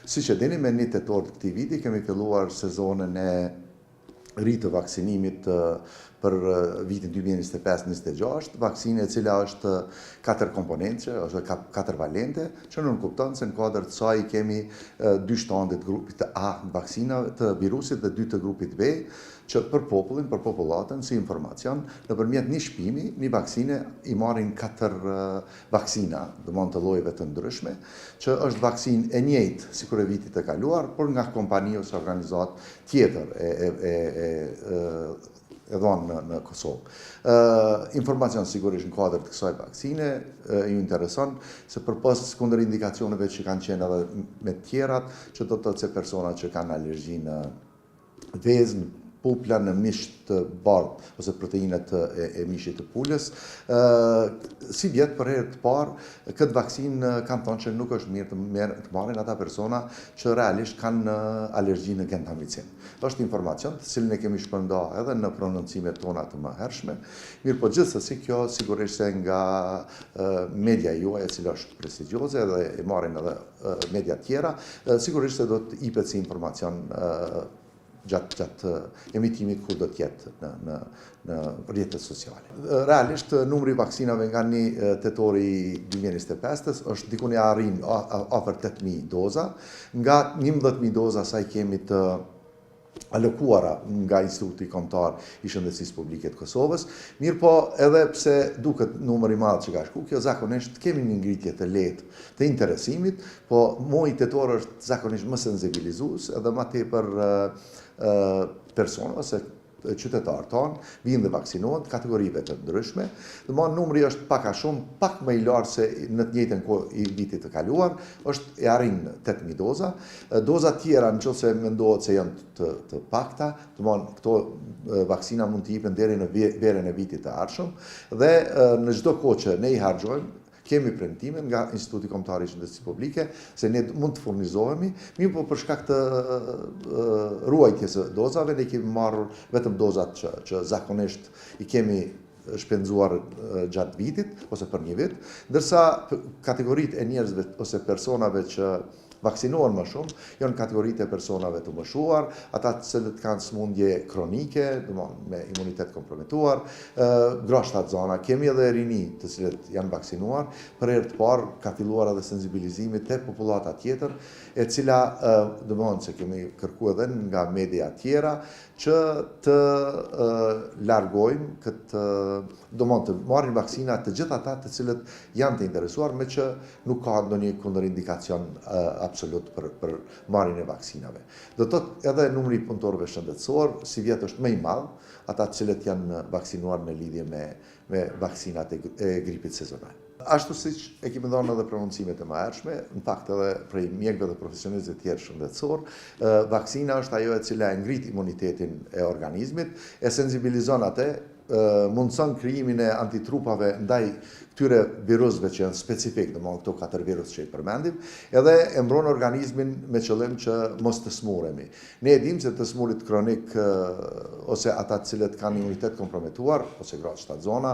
Siç e dini, me një tetor të këtij viti kemi filluar sezonin e ri të vaksinimit për vitin 2025-26, vaksinë e cila është katër komponentëshe, ose katër valente, që nënkupton se në kuadër të saj kemi dy shtande të grupit A të vaksinave të virusit dhe dy të grupit B, që për popullin, për popullatën, si informacion, nëpërmjet një shpimi, një vaksine, i marrin katër vaksina, domethënë të llojeve të ndryshme, që është vaksinë e njëjtë sikur e vitit të kaluar, por nga kompani ose organizatë tjetër e e e e e dhonë në, në Kosovë. Ë informacion sigurisht në kuadër të kësaj vaksine ju intereson se përpos kundërindikacioneve që kanë qenë edhe me të tjerat, që do të thotë se persona që kanë alergji në vezë, në pupla, në mish të bardhë ose proteinat e, e mishit të pulës. Ë sivjet për herë të parë këtë vaksinë kanë thonë që nuk është mirë të merr të marrin ata persona që realisht kanë alergji në gentamicin. Është informacion të cilin e kemi shpërnda edhe në prononcimet tona të mëhershme, mirëpo gjithsesi kjo sigurisht se nga media juaj e cila është prestigjioze dhe e marrin edhe media tjera, sigurisht se do të ipet si informacion gjatë gjatë emitimit kur do të jetë në në në rrjetet sociale. Realisht numri i vaksinave nga një tetori i 2025-ës është diku një arrin afër 8000 doza, nga 11000 doza sa i kemi të alokuara nga Instituti Kombëtar i Shëndetësisë Publike të Kosovës, mirëpo edhe pse duket numër i madh që ka shku, kjo zakonisht kemi një ngritje të lehtë të interesimit, po muaji tetor është zakonisht më sensibilizues edhe më tepër persona ose qytetarë tanë vinë dhe vaksinohen të kategorive të ndryshme. Domethënë numri është pak a shumë pak më i lartë se në të njëjtën kohë i vitit të kaluar, është e arrin 8000 doza. Doza tjera në qoftë se mendohet se janë të, të pakta, domethënë këto vaksina mund të jipen deri në verën e vitit të ardhshëm dhe në çdo kohë që ne i harxhojmë, kemi premtime nga Instituti Kombëtar i Shëndetësisë Publike se ne mund të furnizohemi, mirëpo për shkak të ruajtjes së dozave ne kemi marrë vetëm dozat që që zakonisht i kemi shpenzuar gjatë vitit ose për një vit, ndërsa kategoritë e njerëzve ose personave që vaksinohen më shumë janë kategoritë e personave të moshuar, ata të cilët kanë sëmundje kronike, domethënë me imunitet komprometuar, gra shtatzana, kemi edhe rini të cilët janë vaksinuar, për herë të parë ka filluar edhe sensibilizimi te popullata tjetër, e cila domethënë se kemi kërku edhe nga media tjera që të largojmë këtë, domethënë të marrin vaksina të gjithë ata të cilët janë të interesuar, meqë nuk ka ndonjë kundërindikacion absolut për për marrjen e vaksinave. Do të thotë edhe numri i punëtorëve shëndetësor sivjet është më i madh, ata të cilët janë vaksinuar në lidhje me me vaksinat e, e gripit sezonal. Ashtu siç e kemi dhënë edhe prononcimet e mëhershme, në fakt edhe prej mjekëve dhe profesionistëve të tjerë shëndetësor, vaksina është ajo e cila e ngrit imunitetin e organizmit, e sensibilizon atë, mundëson krijimin e antitrupave ndaj këtyre virusve që janë specifik, domethënë këto katër virus që i përmendim, edhe e mbron organizmin me qëllim që mos të smuremi. Ne e dimë se të smurit kronik ose ata të cilët kanë imunitet komprometuar ose gratë shtatzona,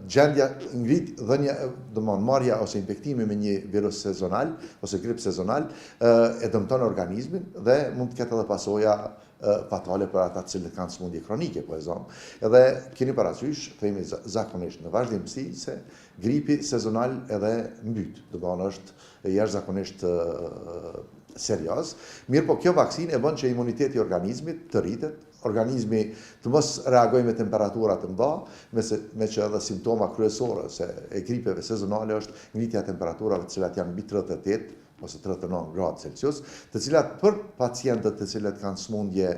gjendja ngrit dhënia, domethënë marrja ose infektimi me një virus sezonal ose grip sezonal e dëmton organizmin dhe mund të ketë edhe pasoja fatale për ata të cilët kanë sëmundje kronike, po e zomë. Edhe keni parasysh, themi zakonisht në vazhdimësi se gripi sezonal edhe mbyt, domethënë është jashtëzakonisht serioz. Mirëpo kjo vaksinë e bën që imuniteti i organizmit të rritet, organizmi të mos reagojë me temperatura të mëdha, me se, meqë edhe simptoma kryesore se e gripeve sezonale është ngritja e temperaturave të cilat janë mbi 38 ose 39 gradë Celsius, të cilat për pacientët të cilët kanë sëmundje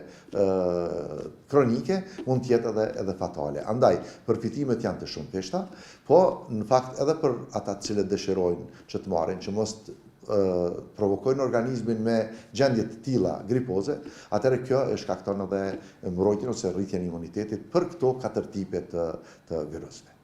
kronike mund të jetë edhe edhe fatale. Andaj, përfitimet janë të shumëfishta, po në fakt edhe për ata të cilët dëshirojnë që të marrin, që mos të provokojnë organizmin me gjendje të tilla gripoze, atëherë kjo e shkakton edhe mbrojtjen ose rritjen e imunitetit për këto katër tipe të të virusve.